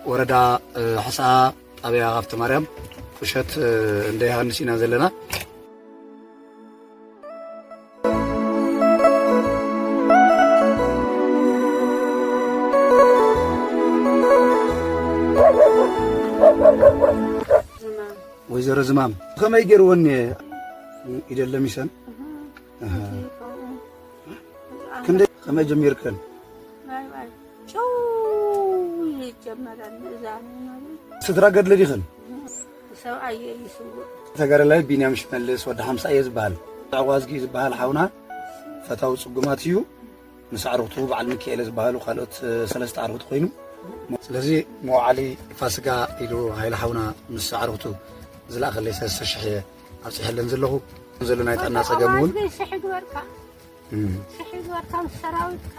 ወረዳ ሕስዓ፣ ጣብያ ሃፍተ ማርያም፣ ቁሸት እንደ ዮሃንስ ኢና ዘለና። ወይዘሮ ዝማም ከመይ ገይርወን ኢደን ለሚሰን? ክንደይ ከመይ ጀሚርከን? ጨው ይጀመረን እዛ ስድራ ገድሊ ዲኽን? ሰብኣየ ይስውእ። ተጋዳላይ ቢንያም ሽመልስ ወዲ ሓምሳ እየ ዝበሃል። ኣጓዝጊ ዝበሃል ሓውና ፈታዊ ፅጉማት እዩ። ምስ ኣዕሩኽቱ በዓል ሚካኤል ዝበሃሉ ካልኦት ሰለስተ ኣዕሩኽቱ ኮይኑ፣ ስለዚ መውዓሊ ፋስጋ ኢሉ ሃይለ ሓውና ምስ ኣዕሩኽቱ ዝለኣኸለይ ሰለስተ ሽሕ እየ ኣብፅሐለን ዘለኹ። ዘሎ ናይ ጥዕና ፀገም እውን ሽሕ ግበርካ ሽሕ ግበርካ ምስ ሰራዊትካ